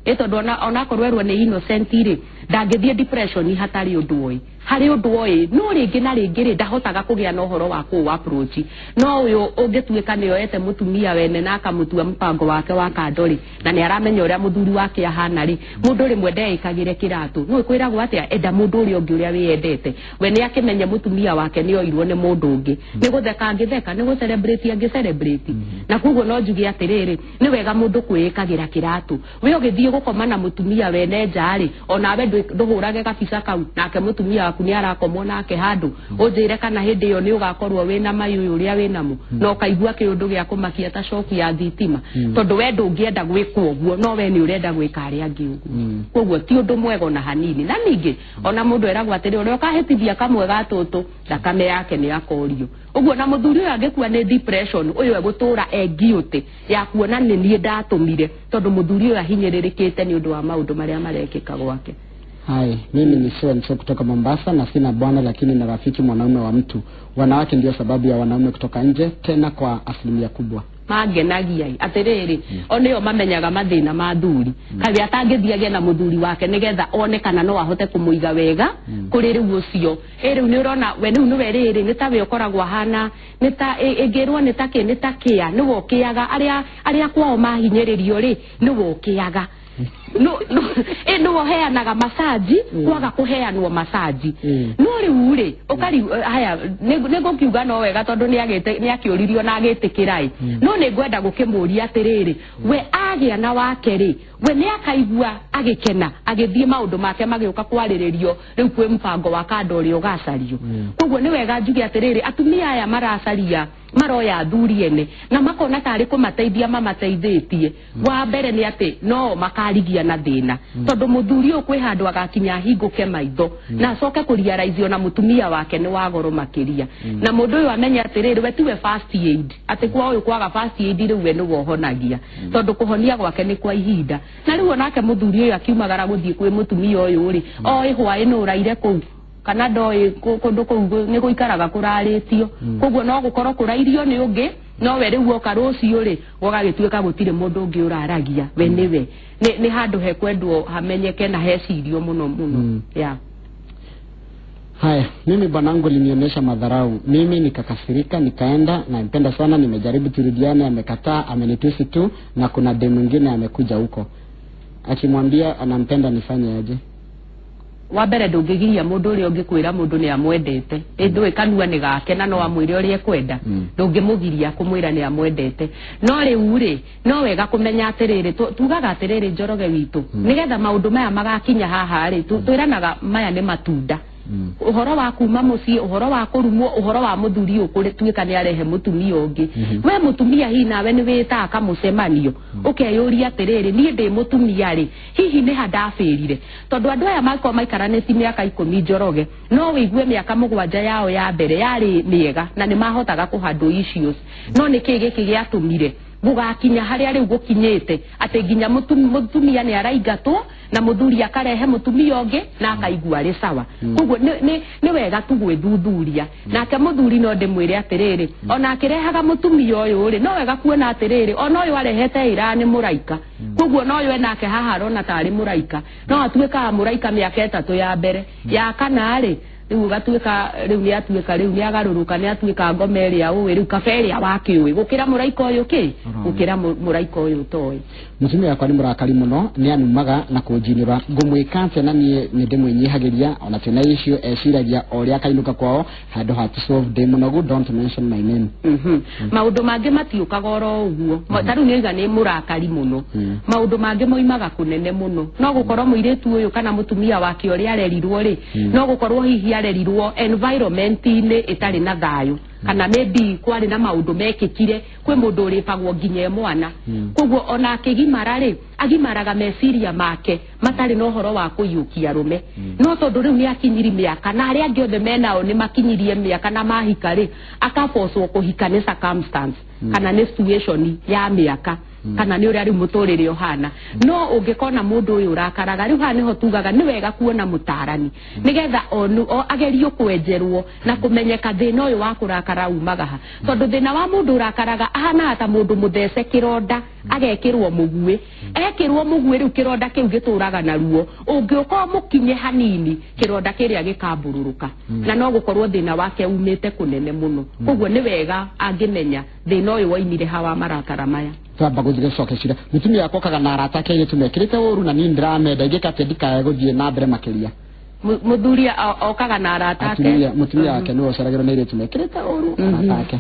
ĩ tondũ onakorwo erwo nĩ innocent rĩ, Ndangĩthiĩ depression hatarĩ ũndũ oĩ, harĩ ũndũ oĩ, no rĩngĩ na rĩngĩ rĩ, ndahotaga kũgĩa na ũhoro wa kũũ approach. No ũyũ ũngĩtuĩka nĩ oete mũtumia wene na akamũtua mũbango wake wa kando rĩ, na nĩ aramenya ũrĩa mũthuri wake ahana rĩ, mũndũ rĩmwe ndeĩkagĩre kĩratũ. No kwĩragwo atĩa, enda mũndũ ũrĩa ũngĩ ũrĩa wĩyendete. We nĩ akĩmenye mũtumia wake nĩ oirwo nĩ mũndũ ũngĩ, nĩ gũtheka angĩtheka, nĩ gũ-celebrate angĩ-celebrate. Na koguo no njuge atĩrĩrĩ, nĩ wega mũndũ kwĩĩkagĩra kĩratũ. We ũgĩthiĩ gũkoma na mũtumia wene nja rĩ, onawe ndũhũrage gabica kau nake mũtumia waku nĩ arakomwo nake handũ, ũnjĩre kana hĩndĩ ĩyo nĩ ũgakorwo wĩna mayũyũ ũrĩa wĩnamo na ũkaigua kĩũndũ gĩa kũmakia ta coki ya thitima, tondũ we ndũngĩenda gwĩkwo ũguo, no we nĩ ũrenda gwĩka arĩa angĩ ũguo. Koguo ti ũndũ mwega ona hanini. Na ningĩ ona mũndũ eragwo atĩrĩ, ũrĩa ũkahĩtithia kamwe ga tũtũ, thakame yake nĩ akorio ũguo. Na mũthuri ũyũ angĩkua nĩ depression, ũyũ egũtũra e guilty ya kuona nĩ niĩ ndatũmire, tondũ mũthuri ũyũ ahinyĩrĩrĩkĩte nĩ ũndũ wa maũndũ marĩa marekĩka gwake. Hai, mimi ni so and so kutoka Mombasa na sina bwana, lakini na rafiki mwanaume wa mtu. Wanawake ndio sababu ya wanaume kutoka nje, tena kwa asilimia kubwa. Mangenagia atĩrĩrĩ, o nĩo mamenyaga mathĩna ma thuri. Kaĩ atangĩthiagia na mũthuri wake nĩgetha one kana no ahote kũmũiga wega kũrĩ rĩu ũcio? Ĩ rĩu nĩ ũrona we rĩu nĩwe rĩrĩ, nĩ ta we ũkoragwo ahana nĩ ta ĩngĩrwo nĩ ta kĩ, nĩ ta kĩa nĩwe ũkĩaga arĩa kwao mahinyĩrĩrio rĩ, nĩwe ũkĩaga no no ĩ nĩwe ũheanaga masaji kwaga kũheanwo masaji. No rĩu rĩ, ũkari haya, nĩ ngũkiuga no wega tondũ nĩ akĩũririo na agĩtĩkĩra ĩ, no nĩ ngwenda gũkĩmũria atĩrĩrĩ, we agĩa na wake rĩ, we nĩ akaigua agĩkena agĩthiĩ maũndũ make magĩũka kwarĩrĩrio rĩu kwĩ mũbango wa kando ũrĩa ũgacario? Koguo nĩ wega njuge atĩrĩrĩ, atumia aya maracaria, maroya athuri ene na makona tarĩ kũmateithia mamateithĩtie. Wa mbere nĩ atĩ no makarigia na thĩna, tondũ mũthuri ũyũ kwĩ handũ agakinya ahingũke maitho na acoke kũrealize ona mũtumia wake nĩ wa goro makĩria. Na mũndũ ũyũ amenye atĩrĩrĩ, we tiwe first aid, atĩ kwa ũyũ kwaga first aid rĩu we nĩwe ũhonagia, tondũ kũhonia gwake nĩ kwa ihinda. Na rĩu onake mũthuri ũyũ akiumagara gũthiĩ kwĩ mũtumia ũyũ rĩ, oĩ hwaĩ nĩ ũraire kũu kana ndoĩ kũndũ kũu nĩ gũikaraga kũrarĩtio. Koguo no gũkorwo kũrairio nĩ ũngĩ, no we rĩu oka rũciũ rĩ, gũgagĩtuĩka gũtirĩ mũndũ ũngĩ ũraragia, we nĩwe. Nĩ handũ hekwendwo hamenyeke na hecirio mũno mũno, yeah. Haya, mimi bwanangu alinionyesha madharau, mimi nikakasirika, nikaenda. Nampenda sana, nimejaribu turudiane, amekataa, amenitusi tu, na kuna dem mwingine amekuja huko akimwambia anampenda. Nifanye aje? Wa mbere, ndũngĩgiria mũndũ ũrĩa ũngĩkwĩra mũndũ nĩ amwendete. Ĩndũĩ kanua nĩ gake na no amwĩre ũrĩa ekwenda. Ndũngĩmũgiria kũmwĩra nĩ amwendete. No rĩu rĩ, no wega kũmenya atĩrĩrĩ, tugaga atĩrĩrĩ, Njoroge witũ, nĩgetha maũndũ maya magakinya haha rĩ, twĩranaga maya nĩ matunda, ũhoro wa kuma mũciĩ, ũhoro wa kũrumwo, ũhoro wa mũthuri ũyũ kũtuĩka nĩ arehe mũtumia ũngĩ. We mũtumia, hihi nawe nĩ wĩtaga kamũcemanio ũkeyũria atĩrĩrĩ, niĩ ndĩ mũtumia rĩ, hihi nĩ ha ndabĩrire? Tondũ andũ aya makorwo maikaranĩtie mĩaka 10, Njoroge, no wĩigue mĩaka 7 yao ya mbere yarĩ mĩega na nĩ mahotaga kũhandle issues. No nĩ kĩĩ gĩkĩ gĩatũmire gũgakinya harĩa rĩu gũkinyĩte atĩ nginya mũtumia nĩ araingatwo na mũthuri akarehe mũtumia ũngĩ na akaigua arĩ sawa? Koguo nĩ wega tu gwĩthuthuria. Nake mũthuri no ndĩmwĩre atĩrĩrĩ, ona akĩrehaga mũtumia ũyũ rĩ, no wega kuona atĩrĩrĩ, ona ũyũ arehete ĩra nĩ mũraika. Koguo no ũyũ enake haha arona tarĩ mũraika, no atuĩkaga mũraika mĩaka 3 ya mbere, ya kana rĩ, rĩu ũgatuĩka rĩu nĩ atuĩka, rĩu nĩ agarũrũka, nĩ atuĩka ngoma ĩrĩa ũĩ, rĩu kaba ĩrĩa wakĩũĩ gũkĩra mũraika ũyũ kĩ, gũkĩra mũraika ũyũ ũtoĩ. Mũtumia wakwa nĩ mũrakari mũno, nĩ anumaga na kũnjinũra. Ngũmwĩka atĩa? Na niĩ nĩ ndĩmwĩnyihagĩria, ona twĩna issue eciragia o ũrĩa akainũka kwao handũ ha to solve. Ndĩ mũnogu, don't mention my name. Maũndũ mangĩ matiũkaga oro ũguo. Ta rĩu nĩ oiga nĩ mũrakari mũno, maũndũ mangĩ moimaga kũnene mũno. No gũkorwo mũirĩtu ũyũ kana mũtumia wake ũrĩa arerirwo rĩ, no gũkorwo hihi arerirwo environment-inĩ ĩtarĩ na thayũ, kana maybe kwarĩ na maũndũ mekĩkire kwĩ mũndũ ũrĩpagwo nginya e mwana. Koguo ona akĩgimara rĩ, agimaraga meciria make matarĩ na ũhoro wa kũiyũkia rũme. No tondũ rĩu nĩ akinyiri mĩaka na arĩa angĩ othe menao nĩ makinyirie mĩaka na mahika rĩ, akabocwo kũhika nĩ circumstance kana nĩ situation ya mĩaka kana nĩ ũrĩa rĩu mũtũrĩre ũhana. No ũngĩkona mũndũ ũyũ ũrakaraga, rĩu haha nĩho tugaga nĩ wega kuona mũtarani, nĩgetha o agerio kwenjerwo na kũmenyeka thĩna ũyũ wa kũrakara umaga ha, tondũ thĩna wa mũndũ ũrakaraga ahanaga ta mũndũ mũthece kĩronda. Agekĩrwo mũguĩ, ekĩrwo mũguĩ rĩu kĩronda kĩu gĩtũraga na ruo. Ũngĩũka ũmũkinye hanini, kĩronda kĩrĩa gĩkambũrũrũka, na no gũkorwo thĩna wake umĩte kũnene mũno. Koguo nĩ wega angĩmenya thĩna ũyũ woimire ha wa marakara maya. Twamba gũthiĩ gũcoka cira. Mũtumia wakwa okaga na arata ake airĩtu mekĩrĩte ũru, na niĩ ndĩramenda. Ingĩka atĩa ndikae gũthiĩ na mbere makĩria? Mũthuri okaga na arata ake? Atumia, mũtumia wake nĩwe ũceragĩrwo nĩ airĩtu mekĩrĩte ũru, arata ake.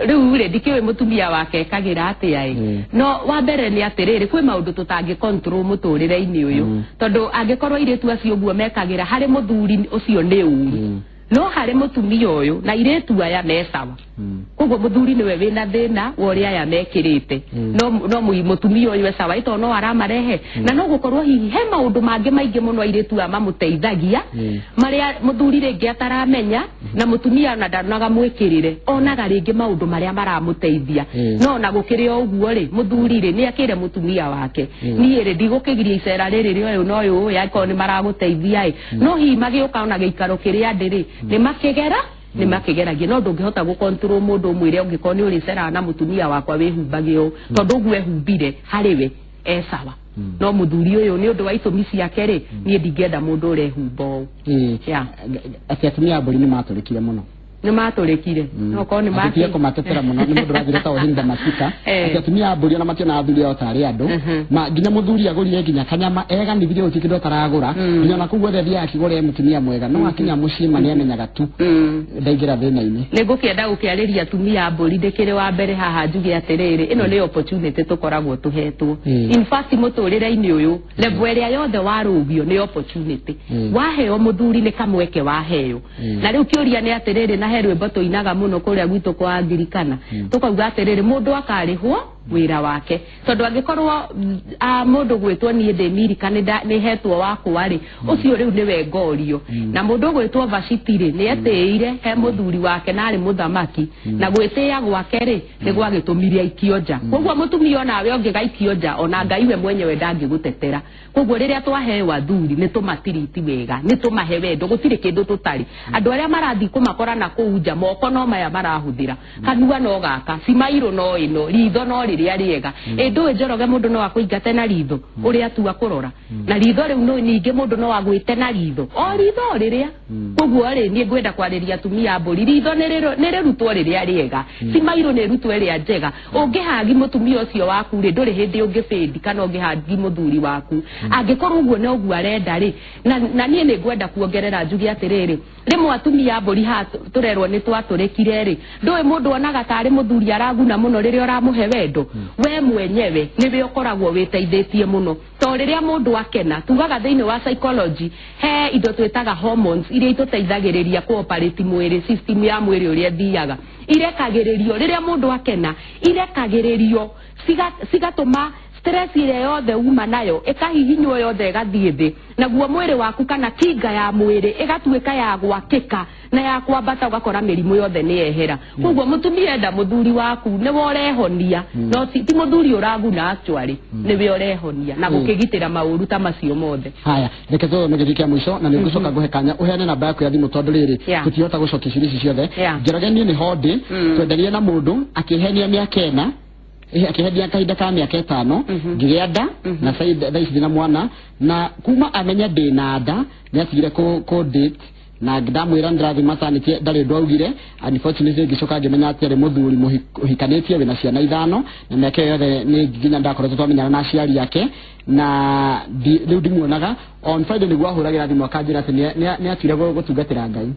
Rĩu rĩ, ndikĩũĩ mũtumia wake ekagĩra atĩa ĩ. No wa mbere nĩ atĩrĩrĩ, kwĩ maũndũ tũtangĩ control mũtũrĩre-inĩ ũyũ, tondũ angĩkorwo airĩtu acio ũguo mekagĩra, harĩ mũthuri ũcio nĩ ũru, no harĩ mũtumia ũyũ na airĩtu aya me sawa. Koguo mũthuri nĩwe wĩna thĩna wa ũrĩa aya mekĩrĩte. No mũtumia ũyũ e sawa, ĩtondũ no aramarehe, na no gũkorwo hihi he maũndũ mangĩ maingĩ mũno airĩtu aya mamũteithagia, marĩa mũthuri rĩngĩ ataramenya, na mũtumia ona ndanonaga mwĩkĩrĩre, onaga rĩngĩ maũndũ marĩa maramũteithia. No ona gũkĩrĩ o ũguo rĩ, mũthuri rĩ, nĩ akĩre mũtumia wake, niĩ rĩ, ndigũkĩgiria icera rĩrĩ rĩa ũyũ na ũyũ ũyũ, angĩkorwo nĩ maragũteithia ĩ, no hihi magĩũka ona gĩikaro kĩrĩa ndĩ rĩ, nĩ makĩgera, nĩ makĩgeragia. No ndũngĩhota gũ-control mũndũ ũmwĩre ũngĩkorwo nĩ ũrĩceraga na mũtumia wakwa wĩhumbage ũũ, tondũ ũguo ehumbire harĩ we e sawa, no mũthuri ũyũ nĩ ũndũ wa itũmi ciake rĩ, niĩ ndingĩenda mũndũ ũrehumba ũũ. Yeah. Atĩ atumia a mbũri nĩ matũrĩkire mũno. Nĩ matũrĩkire, no korwo nĩ Atĩ tiga kũmatetera mũno, nĩ mũndũ ũrathire ta Ohinda Masika. Atĩ atumia a mbũri ona mationaga athuri ao tarĩ andũ. Ma nginya mũthuri agũrire nginya kanyama, eganithirie, gũtirĩ kĩndũ ataragũra, nginya ona kũu guothe athiaga akĩgũra, e mũtumia mwega, no akinya mũciĩ ma nĩ amenyaga tu ndaingĩra thĩna-inĩ. Nĩ ngũkĩenda gũkĩarĩria atumia a mbũri ndĩkĩrĩ wa mbere haha, njuge atĩrĩrĩ, ĩno nĩ opportunity tũkoragwo tũhetwo. In fact, mũtũrĩre-inĩ ũyũ, level ĩrĩa yothe warũgio nĩ opportunity. Waheo mũthuri nĩ kamweke waheo. Na rĩu kĩũria nĩ atĩrĩrĩ, na he rwĩmbo tũinaga mũno kũrĩa gwitũ kwa Angirikana, tũkauga atĩrĩrĩ, mũndũ akarĩhwo wĩra wake, tondũ angĩkorwo mũndũ gwĩtwo niĩ ndĩ Milika nĩ hetwo wakwa rĩ, ũcio rĩu nĩwe ngorio. Na mũndũ ũgwĩtwo Vashiti rĩ, nĩ etĩĩire he mũthuri wake na arĩ mũthamaki, na gwĩtĩĩa gwake rĩ, nĩ gwagĩtũmire aikio nja. Koguo mũtumia onawe ũngĩgaikio nja, ona Ngai we mwenyewe ndangĩgũtetera. Koguo rĩrĩa twaheo athuri, nĩ tũmatiriti wega, nĩ tũmahe wendo, gũtirĩ kĩndũ tũtarĩ. Andũ arĩa marathiĩ kũmakora na kũu nja, moko no maya marahũthĩra, kanua no gaka, cimairũ no ĩno, ritho no rĩrĩa rĩega. Ĩ ndũĩ Njoroge, mũndũ no akũingate na ritho ũrĩa atua kũrora na ritho rĩu, no ningĩ mũndũ no agwĩte na ritho, o ritho o rĩrĩa. Koguo rĩ, niĩ ngwenda kwarĩria atumia a mbũri, ritho nĩ rĩrutwo rĩrĩa rĩega, cimairũ nĩ ĩrutwo ĩrĩa njega. Ũngĩhagi mũtumia ũcio waku rĩ, ndũrĩ hĩndĩ ũngĩbĩndi, kana ũngĩhagi mũthuri waku angĩkorwo ũguo noguo arenda rĩ. Na niĩ nĩ ngwenda kuongerera njuge atĩrĩrĩ, rĩmwe atumia a mbũri haha tũrerwo nĩ twatũrĩkire rĩ, ndũĩ mũndũ onaga tarĩ mũthuri araguna mũno rĩrĩa ũramũhe wendo, we mwenyewe nĩwe ũkoragwo wĩteithĩtie mũno, to rĩrĩa mũndũ akena, tugaga thĩinĩ wa psychology he indo twĩtaga hormones iria itũteithagĩrĩria kũoperate mwĩrĩ, system ya mwĩrĩ ũrĩa ĩthiaga, irekagĩrĩrio rĩrĩa mũndũ akena, irekagĩrĩrio cigatũma stress ĩrĩa yothe uma nayo ĩkahihinywo yothe ĩgathiĩ thĩ, naguo mwĩrĩ waku kana kinga ya mwĩrĩ ĩgatuĩka ya gwakĩka na ya kwambata, ũgakora mĩrimũ yothe nĩ yehera. Koguo mũtumia, enda mũthuri waku, nĩwe ũrehonia, no ti mũthuri ũraguna, actually nĩwe ũrehonia na gũkĩgitĩra maũru ta macio mothe. Haya, reke tũthome gĩthiĩ kĩa mũico, na nĩ ngũcoka ngũhe kanya ũheane namba yaku ya thimũ, tondũ rĩrĩ, tũtihota gũcokia ciũria ici ciothe. Njoroge, niĩ nĩ hondi twendanire na mũndũ, akĩhenia mĩaka 4, akĩhenia kahinda ka mĩaka 5, ngĩgĩa nda, na thaa ici ndĩna mwana, na kuma amenya ndĩna nda nĩ atigire kũ date, na ndamwĩra ndĩrathiĩ maternity ndarĩ ũndũ augire. Unfortunately, ngĩcoka ngĩmenya atĩ arĩ mũthuri ũhikanĩtie wĩna ciana 5, na mĩaka ĩyo yothe nĩ nginya ndakoretwo twamenyana na aciari ake, na rĩu ndimuonaga. On Friday nĩguo ahũragĩra thimũ akanjĩra atĩ nĩ atuire gũtungatĩra Ngai.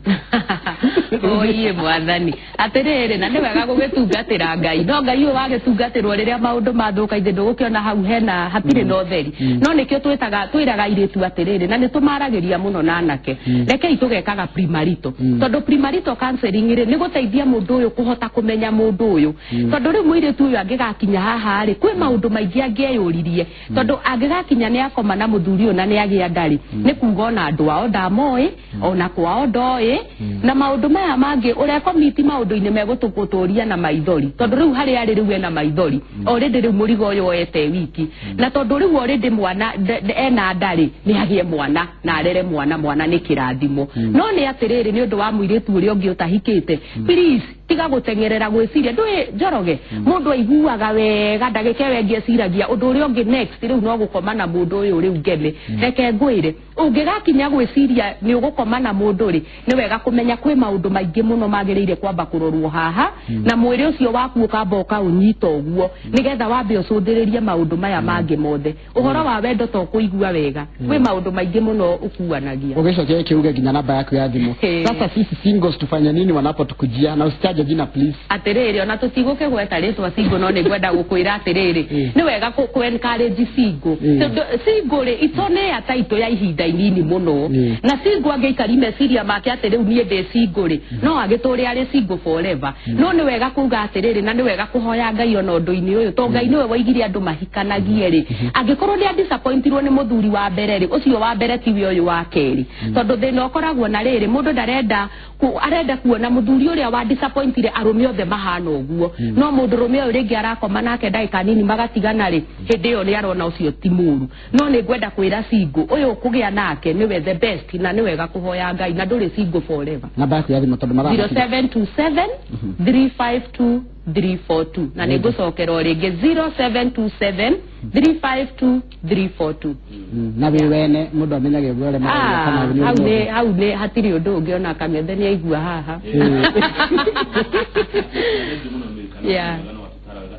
Oiye mwathani, atĩrĩrĩ, na nĩ wega gũgĩtungatĩra Ngai, no Ngai ũyũ wagĩtungatĩrwo rĩrĩa maũndũ mathũka, ithe ndũgũkĩona hau hena hatirĩ na ũtheri. No nĩkĩo twĩtaga, twĩraga airĩtu atĩrĩrĩ, na nĩ tũmaragĩria mũno na anake, rekei tũgekaga premarital, tondũ premarital counseling rĩ, nĩ gũteithia mũndũ ũyũ kũhota kũmenya mũndũ ũyũ, tondũ rĩu mũirĩtu ũyũ angĩgakinya haha rĩ, kwĩ maũndũ maingĩ angĩeyũririe, tondũ Angĩgakinya nĩ akoma na mũthuri ũyũ na nĩ agĩa ndarĩ, nĩ kuga ona andũ ao ndamoĩ, ona kwao ndoĩ, na maũndũ maya mangĩ ũrekomiti maũndũ-inĩ megũtũkũtũria na maithori, tondũ rĩu harĩa arĩ rĩu ena maithori already. Rĩu mũrigo ũyũ oete wiki, na tondũ rĩu already mwana ena ndarĩ, nĩ agĩe mwana na arere mwana. Mwana nĩ kĩrathimo. No nĩ atĩrĩrĩ, nĩ ũndũ wa mũirĩtu ũrĩa ũngĩ ũtahikĩte, please tiga gũteng'erera gwĩciria. Ndũĩ Njoroge, mũndũ aiguaga wega ndagĩka ĩyo ĩngĩ eciragia ũndũ ũrĩa ũngĩ next, rĩu no gũkoma na mũndũ ũyũ. Rĩu ngeme, reke ngwĩre, ũngĩgakinya gwĩciria nĩ ũgũkoma na mũndũ rĩ, nĩ wega kũmenya kwĩ maũndũ maingĩ mũno magĩrĩire kwamba kũrorwo haha, na mwĩrĩ ũcio waku ũkamba ũkaũnyita ũguo, nĩgetha wambe ũcũthĩrĩrie maũndũ maya mangĩ mothe. Ũhoro wa wendo to kũigua wega, kwĩ maũndũ maingĩ mũno ũkuanagia. Ũgĩcokia kiuge nginya namba yaku ya thimũ. Sasa sisi singles tufanye nini wanapotukujia? Na usitaje jina, please. Atĩrĩrĩ, ona tũtigũkĩgweta rĩtwa single, no nĩ ngwenda gũkwĩra atĩrĩrĩ, nĩ wega kũ encourage single. Tondũ single rĩ, ito nĩ ya title ya ihinda inini mũno. Na single angĩikari meciria make atĩ rĩu niĩ ndĩ single rĩ, no agĩtũre arĩ single forever. No nĩ wega kuga atĩrĩrĩ, na nĩ wega kũhoya Ngai ona ũndũ-inĩ ũyũ, to Ngai nĩwe waigire andũ mahikanagie rĩ, angĩkorwo nĩ adisappointirwo nĩ mũthuri wa mbere rĩ, ũcio wa mbere tiwe ũyũ wa kerĩ, tondũ thĩna ũkoragwo na rĩrĩ, mũndũ ndarenda arenda kuona mũthuri ũrĩa wa disappointire arũme othe mahana ũguo. No mũndũrũme ũyũ rĩngĩ arakoma nake ndagĩka nini magatigana rĩ, hĩndĩ ĩyo nĩ arona ũcio ti mũru. No nĩ ngwenda kwĩra single, ũyũ ũkũgĩa nake nĩwe the best, na nĩ wega kũhoya Ngai, na ndũrĩ single forever. Namba yaku ya thimũ, tondũ mathaa matirĩ. 0727 352 342. Na nĩ ngũcokera o rĩngĩ, 0727 352 342. Na wĩ wene mũndũ amenyage ũguo ũrĩa marauga kana Ah, nĩ hau ũndũ. nĩ hau nĩ hatirĩ ũndũ ũngĩ, ona Kang'ethe nĩ aigua haha.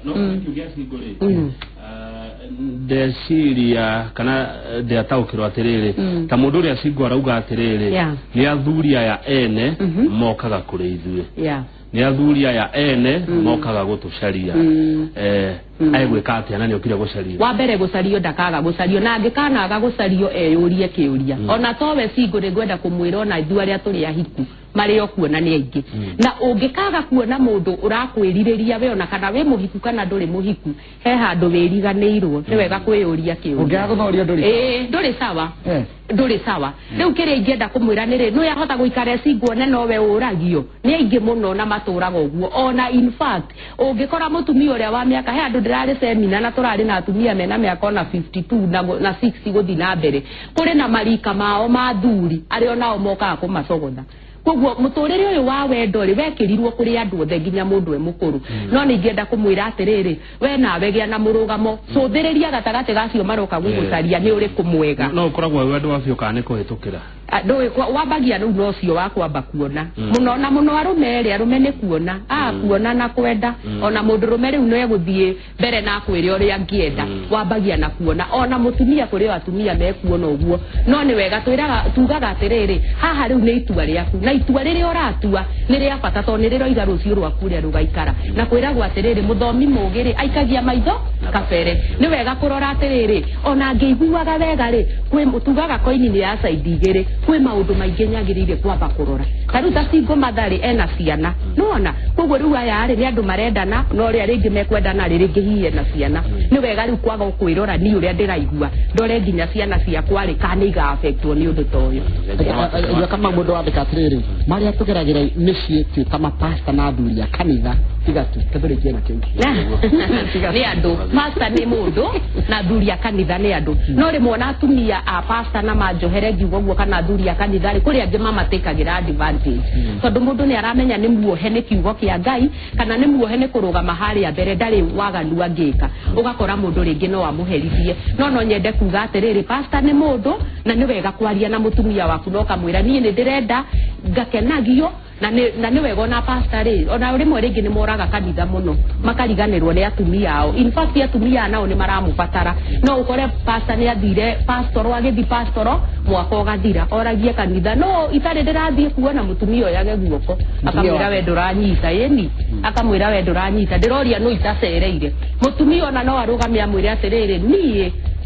No kiugia single rĩ, ndeciria kana ndĩataũkĩrwo atĩrĩrĩ, ta mũndũ ũrĩa single arauga atĩrĩrĩ, nĩ athuri aya ene mokaga kũrĩ ithuĩ, nĩ athuri aya ene mokaga gũtũcaria. Egwĩka atĩa na nĩ okire gũcaria? Wa mbere, gũcario ndakaga gũcario, na angĩkanaga gũcario eyũrie kĩũria. Ona towe single, nĩ ngwenda kũmwĩra ona ithuĩ arĩa tũrĩ ahiku marĩ o kuona nĩ aingĩ. Na ũngĩkaga kuona mũndũ ũrakwĩrirĩria we, ona kana wĩ mũhiku kana ndũrĩ mũhiku, he handũ wĩriganĩirwo. Nĩ wega kwĩyũria kĩũria. Ũngĩaga gũthorio ndũrĩ. Ĩĩ, ndũrĩ sawa. Ndũrĩ sawa. Rĩu kĩrĩa ingĩenda kũmwĩra nĩ rĩ, nĩ ahota gũikara single one nowe ũragio nĩ aingĩ mũno na matũraga ũguo. Ona in fact ũngĩkora mũtumia ũrĩa wa mĩaka, he andũ ndĩrarĩ semina na tũrarĩ na atumia mena mĩaka ona 52 na 60 gũthiĩ na mbere, kũrĩ na marika mao ma thuri arĩa onao mokaga kũmacogotha. Koguo mũtũrĩre ũyũ wa wendo rĩ, wekĩrirwo kũrĩ andũ othe, nginya mũndũ e mũkũrũ. No nĩ ingĩenda kũmwĩra atĩrĩrĩ, we nawe gĩa na mũrũgamo, cũthĩrĩria gatagatĩ gacio maroka gũgũcaria nĩ ũrĩkũ mwega. No ũkoragwo wĩ wendo wa biũ kana nĩ kũhĩtũkĩra? Ah, ndũĩ wambagia rĩu na ũcio wa kwamba kuona mũno, na mũno arũme rĩ, arũme nĩ kuona a kuona na kwenda. Ona mũndũrũme rĩu no egũthiĩ mbere na akwĩre ũrĩa angĩenda. Wambagia na kuona. Ona mũtumia, kũrĩ o atumia mekuona ũguo. No nĩ wega twĩraga, tugaga atĩrĩrĩ, haha rĩu nĩ itua rĩaku, na itua rĩrĩa ũratua nĩ rĩa bata, tondũ nĩ rĩroiga rũciũ rwaku ũrĩa rũgaikara. Na kwĩragwo atĩrĩrĩ, mũthomi mũgĩ rĩ aikagia maitho kabere. Nĩ wega kũrora atĩrĩrĩ, ona ngĩiguaga wega rĩ, kwĩ tugaga koini nĩ ya side igĩrĩ, kwĩ maũndũ maingĩ nyagĩrĩire kwamba kũrora. Ta rĩu ta single mother rĩ, ena ciana nĩwona, koguo rĩu aya rĩ nĩ andũ marendana, no ũrĩa rĩngĩ mekwendana rĩ, rĩngĩ hihi ena ciana. Nĩ wega rĩu kwaga kwĩrora ni ũrĩa ndĩraigua, ndore nginya ciana ciakwa rĩ, kana nĩ igaafectwo nĩ ũndũ ta ũyũ. Igua kama mũndũ wandĩka atĩrĩrĩ, marĩa tũgeragĩra mĩciĩ twĩ ta mapasta na athuri a kanitha, tiga tu tũrĩkie na kĩu. Nĩ andũ, pastor nĩ mũndũ na athuri a kanitha nĩ andũ. No rĩmwe ona atumia a pastor, na manjohere ngiuga ũguo, kana athuri a kanitha rĩ, kũrĩ angĩ mamatakagĩra advantage, tondũ mũndũ nĩ aramenya nĩ muohe nĩ kiugo kĩa Ngai kana nĩ muohe nĩ kũrũgama harĩa mbere, ndarĩ waganu angĩka. Ũgakora mũndũ rĩngĩ no amũherithie. No nyende kuga atĩrĩrĩ, pastor nĩ mũndũ, na nĩ wega kwaria na mũtumia waku na ũkamwĩra, niĩ nĩ ndĩrenda ngakenagio. Na nĩ wega ona pastor rĩ, ona rĩmwe rĩngĩ nĩ moraga kanitha mũno, makariganĩrwo nĩ atumia ao. In fact atumia aya nao nĩ maramũbatara. No ũkore pastor nĩ athire pastoro, agĩthi pastoro mwaka ũgathira, oragie kanitha, no itarĩ ndĩrathiĩ kuona mũtumia oyage guoko, akamwĩra, we ndũranyita ĩni, akamwĩra, we ndũranyita, ndĩroria no itacereire. Mũtumia ona no arũgame amwĩre atĩrĩrĩ,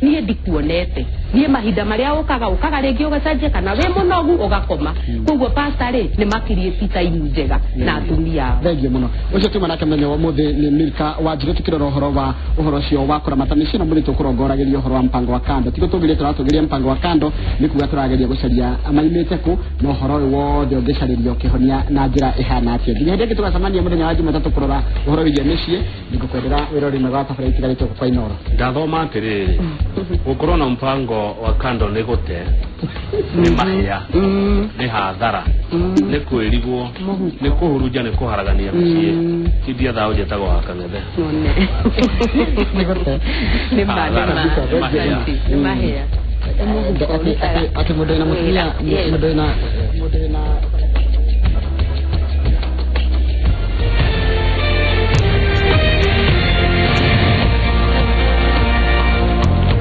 niĩ ndikuonete. Niĩ mahinda marĩa ũkaga ũkaga rĩngĩ ũgacenjia kana wĩ mũnogu ũgakoma. Koguo pastor rĩ nĩ makiriĩti time njega na atumia ao. Thengio mũno. Ũcio tuma nake mũthenya wa ũmũthĩ nĩ Milka Wanjirũ, tukĩrora ũhoro wa ũhoro ũcio wa kũramata mĩciĩ, na mũthĩ tũkũrongoragĩria ũhoro wa mpango wa kando. Tigo tũgerie tũratũgeria mpango wa kando, nĩ kuga tũrageria gũcaria maimĩte kũ, na ũhoro ũyũ wothe ũngĩcarĩrio kĩhonia na njĩra ĩhana atĩa. Nginya hĩndĩ ĩngĩ tũgacemania mũthenya wa Jumatatũ kũrora ũhoro wĩgiĩ mĩciĩ, nĩngũkwendera wĩra ũrĩ mwega wa tabarĩra itigarĩte gũkũ kwa Inooro. Ndathoma atĩrĩrĩ, gũkorwo na mpango wa kando nĩ gũte, nĩ mahĩa, nĩ hathara, nĩ kwĩrigwo, nĩ kũhurunja, nĩ kũharagania mĩciĩ. Tindia thaũ njĩtagwo wa Kang'ethe. None. Nĩ gũte. Nĩ ma, nĩ ma. Nĩ mahĩa. Nĩ mahĩa. Atĩ mũndũ wĩna mũtumia, Yes. mũndũ wĩna